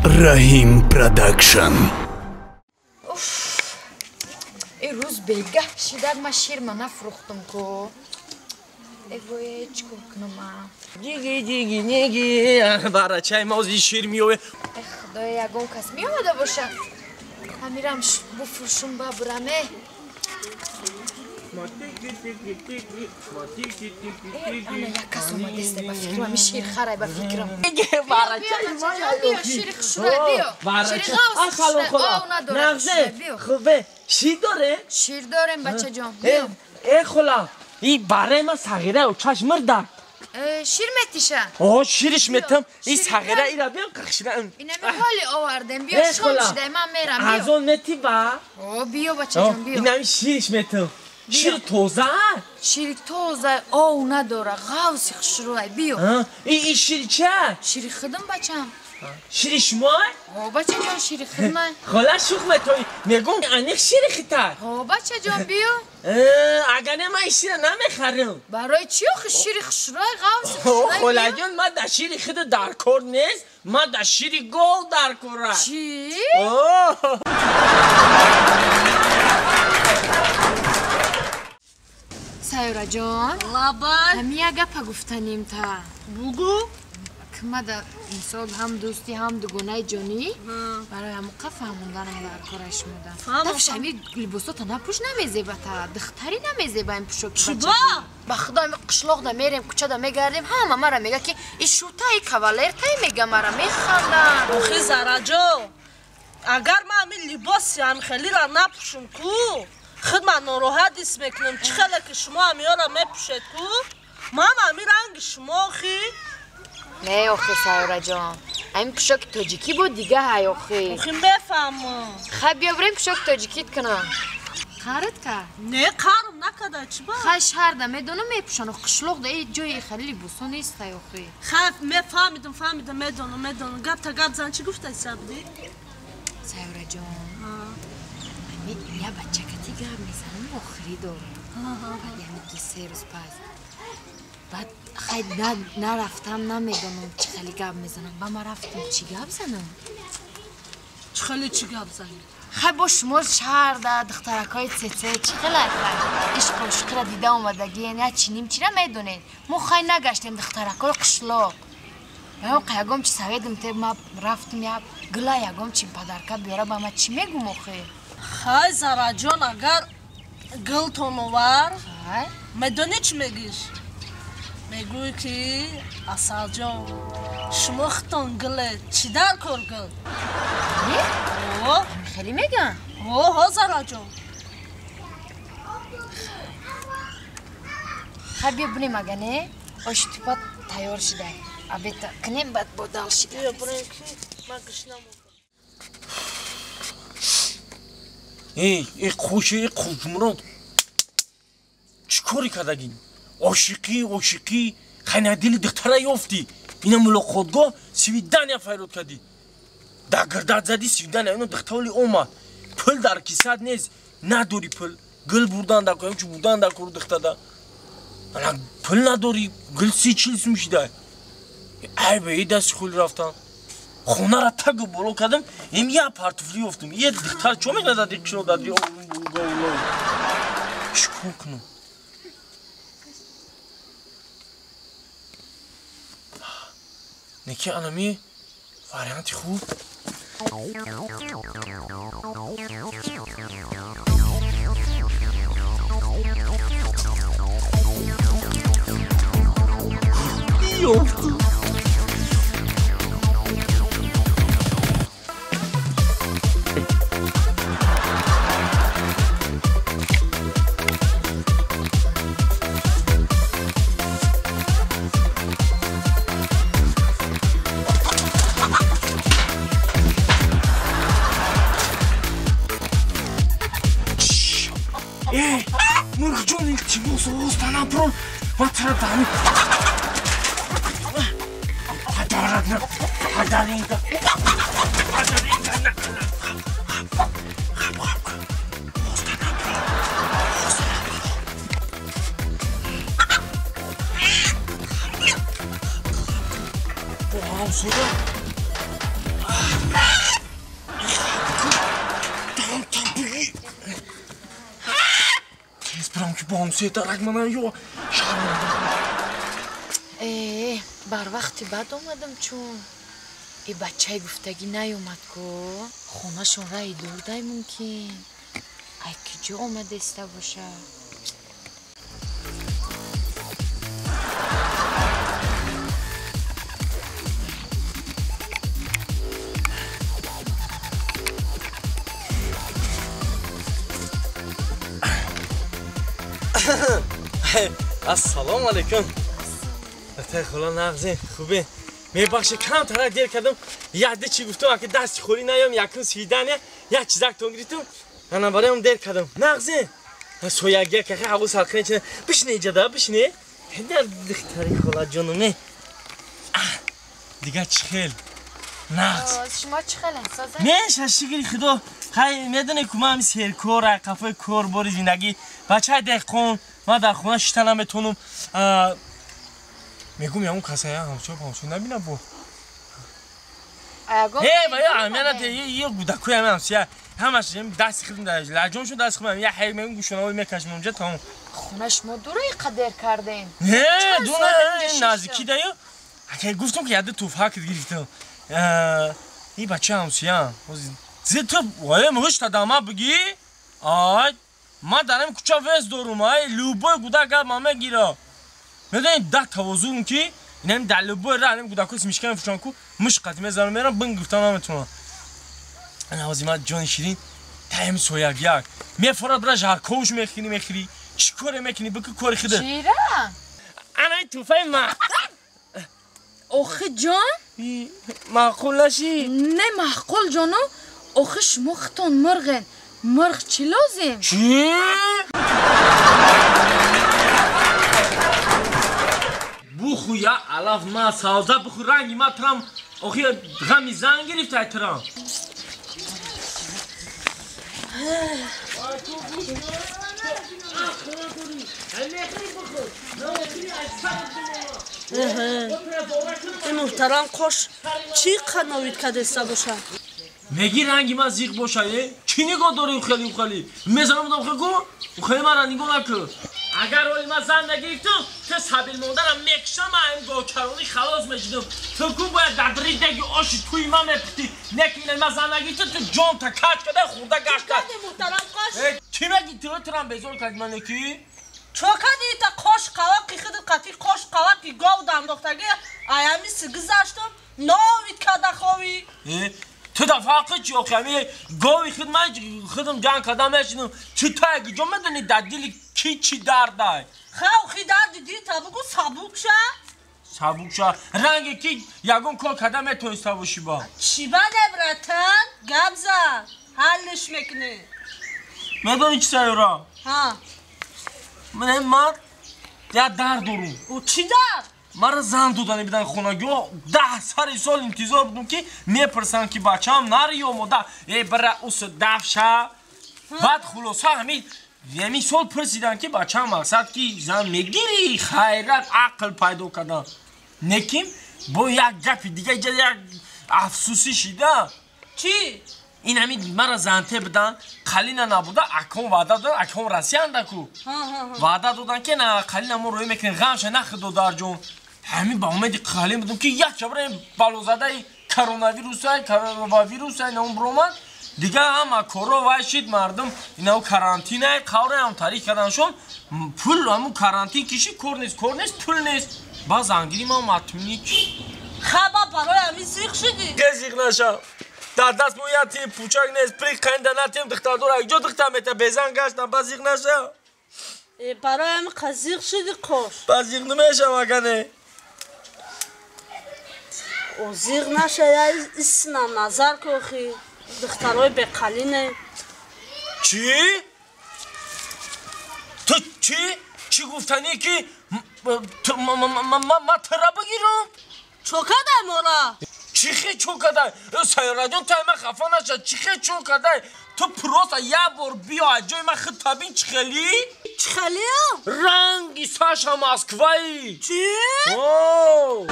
Раҳим Продакшн. Эй рӯз бегаҳ шидак ма ширма нафурӯхтум ку. Эй вой, чӣ кор кунам ма? Диги диги неги барачай мози шир миёве. Эй худоя, ягон кас меомада боша. Ҳамирам буфурӯшум ба бураме. Ана як кас омадеста ба фикрам, ами ширхарай ба фикрам. Биё шири хушрай, биё. Шири ғавс хушрай, ов надорад. Биё. Хубе, шир доре? Шир дорем, бачаҷон. Биё. Э хола, и бараи ман сағира очаш мурда. Шир метиша? О, шириш метам. И сағира ира биё қахшира. Инами ҳоли овардем, биё шом шидай, ман мерам, биё. Аз он мети ба? О, биё бачаҷон, биё. Инами шириш метам. Шири тоза? Шири тоза, ов надора, ғавси хушрӯай, биё. И шири ча? Шири худам, бачам. Шири шумо? О, бачаҷон, шири худмай. Хола шух метои, мегум аниқ шири хита. О, бачаҷон, биё. Агар не ман шира намехарам. Барои чӣ охи шири хушрӯай, ғавси хушрӯай? Холаҷон, ман дар шири худ дар кор нест, ман дар шири гов дар кора. Чӣ? Сайёраҷон, лабай. Ҳами як гапа гуфтанем та. Бугу? Кимада мисол ҳам дӯстӣ, ҳам дугонаи ҷонӣ барои ҳамоқа фаҳмонданам дар кораи шумода. Дафш ҳами либосота напӯш намезеба та, духтарӣ намезеба ин пӯшоки Чуба? Ба худо ҳами қишлоқда мерем, кӯчада мегардем, ҳама мара мега ки и шутай кавалертай мега мара механданд. Охи Зараҷон, агар ман ҳамин либоси ҳамхелира напӯшум ку, худ ман нороҳат ҳис мекунам. Чӣ хеле ки шумо ҳамиёра мепӯшед ку, ман ҳамин ранги шумо охи. Не охи Сайёраҷон, ҳамин пӯшоки тоҷикӣ буд дига ҳай охи. Охи мефаҳмам. Хай биё бирем пӯшоки тоҷикит кунам. Қарат кард? Не, қарм накарда, чӣ ба? Хай шаҳрда медонам мепӯшанд, қишлоқда э ҷои хеле либосо нест ҳай охи. Хай мефаҳмидам, фаҳмидам, медонам, медонам. Гап та гап зан, чӣ гуфтаи сабдӣ? Сайёраҷон, я бачакати гап мезанам, охирӣ дорам. Баъд ями ду-се рӯз пас. Баъд хай нарафтам, намедонам чӣ хеле гап мезанам. Ба ман рафтам, чӣ гап занам? Чӣ хеле чӣ гап занӣ? Хай бо шумо шаҳрда духтаракҳои цеце чӣ хеле хай ишқу ишқира дида омадагиен, я чӣ ним чира медонед. Мо хай нагаштем духтаракҳои қишлоқ. Ягон ягон чи саветам те, ма рафтам я гула ягон чи падарка биёра, ба ман чӣ мегум охи? Хай Зараҷон, агар гултон овар, медонӣ чӣ мегӯш? Мегӯӣ ки Асалҷон, шумо худтон гуле, чӣ дар кор гул? О, хеле мегӯянд? О, ҳо Зараҷон. Хай биё бинем, ага не? Оши тупа тайёр шидай. Абета кунем, баъд бодал шида. Биё бирем ки ман гушна мондам. Эй, эй хуши, эй хушмурод. Чӣ кори кардагӣ? Ошиқӣ, ошиқӣ, хайнадили духтара ёфтӣ. Ина мулоқотгоҳ свидания файрод кардӣ. Дар гирдат задӣ свидания, ино духтаоли омад. Пул дар кисат нест, надорӣ пул. Гул бурдан дар кор, чӣ бурдан дар кор духтада. Ана пул надорӣ, гул 30-40 сум шида. Ай ба эй дасти хули рафтан. Хонара тагу боло кардам, им я портфели ёфтам. Е духтар чо мекунад дар қишлоқ, дар говло? Чӣ кор кунам? Неки анами варианти хуб. Ёфтам. Мурғҷон, илтимос, овоз танапрон. Ман тара дами. Ҳадарадна, ҳадаринга. Ҳадаринга. Хаб, хаб, хаб. Овоз танапрон. Овоз танапрон. Бо ҳамсоя. се дарак мана ё шарманда. Бар вақти бад омадам чун. И бачаи гуфтагӣ наёмад ку. Хонашон раи дурдай мумкин. Ай ки ҷо омадаиста бошад. Ассалому алайкум. Ата хола нағзе, хубе. Мебахшед, камтара дер кардам. Якде чӣ гуфтам, аки дасти холӣ наём, якум свидания, як чизактон гирифтам. Ана бароям дер кардам. Нағзе. Соягия кахе ҳаво салқине чина. Бишне иҷада, бишне. Дар духтари хола ҷонуме. Дигар чӣ хел? Нағз. Шумо чӣ хелен, соза? Не, шашигири худо. Хай, медонӣ ку ман серкор, қафои кор, бори зиндагӣ. Бачаи деҳқон, ман дар хона шита наметонам. Мегум ягон касая ҳамчо ҳамчо набина бо. Э, ва я амена те е гудакуй ам ҳамсия. Ҳамаш дасти худам дар лаҷон шуд дасти худам. Я ҳай мегум гӯшонаво мекашам онҷа тамом. Хона шумо дура қадр кардем. Не, дура наздикӣ даю. Ака гуфтам ки яде туфак гирифтам. И бача ҳамсия. Зе ту вай муш та дама бигӣ? Ай, ман дар ин кӯча вес дорум, ай любой гудак гап ман мегира. Медонӣ да тавозун ки инам дар любой ра инам гудакҳои смишка мефурӯшанд ку муш қати мезанам мерам бин гуфтам наметавонам. Ана ҳозир ман ҷони ширин таем сояк як мефорад бира жарковш мехӯрӣ мехӯрӣ чӣ коре мекунӣ бикӯ кори худат. Чира? Ана ин тӯҳфаи ман. Охи ҷон? Маъқул нашӣ? Не маъқул ҷоно. Охи шумо худтон мурғен. Мурғ чӣ лозим? Чӣ? Буху я алаф ма савза буху ранги ма трам охи ғами зан гирифта ай трам. Ин муҳтарам қош чӣ қановид кардеста бошад? Меги ранги ма зиқ бошад, э? Чӣ нигоҳ дорӣ ухели ухели? Мезанам будам хе гу? Ухели мара нигоҳ накун. Агар оли ма зан нагирифтум, ту сабил монданам мекушам, ам говчаронӣ халос мешидум. Ту ку бояд дар ридаги оши туи ма мепухтӣ. Не ки ина ма зан нагирифтум, ту ҷон та кач када хӯрда гашта. Муҳтарам қош? Чӣ меги ту трам безор карди мане ки? Чо кади та қош қавақи худ қати қош қавақи гов дандохтаги аями сигизаштум, новид када ховӣ. Ту да фарқи чӣ охи? Ами гови худ ман худам ҷанг карда мешинам. Чӣ таги ҷо медонӣ дар дили ки чӣ дардай? Хавхи дарди дита бугу сабук ша. Сабук ша. Ранге ки ягон кор карда метавониста бошӣ ба. Чӣ баде братан? Гап зад. Ҳаллиш мекунӣ. Медонӣ чӣ сайёра? Ҳа. Ман як дард дорум. Ӯ чӣ дард? Мара зан додани бидан хонагиҳо 10 сари сол интизор будум ки мепурсанд ки бачаам нари ё мода. Э бира ус дафша. Баъд хулоса ҳамин сол пурсиданд ки бачаам мақсад ки зан мегирӣ, хайрат ақл пайдо кардан. Неким бо як гапи дига иҷа як афсусӣ шида. Чӣ? Ин ҳамин мара занте бидан, қалина набуда, акон ваъда додан, акон Россиянда ку. Ваъда додан ки на қалина мо рӯй мекунем, ғамша нахӯ додарҷон. Ҳамин ба умеди қалин будум ки як чабра балозадаи коронавирусай, коронавирусай наум биромад. Дигар ҳама корро вай шид, мардум инау карантинай, қавраям тарих карданшон, пул ҳамун карантин киши, кор нест, кор нест, пул нест. Ба зангири ман матмник. Хаба барои ҳамин зиқ шидӣ? Ге зиқ нашам. Дар даст мо як тим пучак нест, при қанда натем духтардор, якҷо духтар мета безан гаштам, ба зиқ нашам. Барои ҳамин қа зиқ шидӣ қош? Ба зиқ намешам агане. О зиқ наша, я иснам назар кохи. Духтарои беқалине. Чӣ? Ту чӣ? Чӣ гуфтанӣ ки ма тара бигирам? Чо кадай мора? Чӣ хе чо кадай? Сайёраҷон, ту ма хафа наша. Чӣ хе чо кадай? Ту просто як бор биё аз ҷои ман худ табин чӣ хелӣ? Чӣ хелиам? Ранги Саша Москваи. Чӣ? О!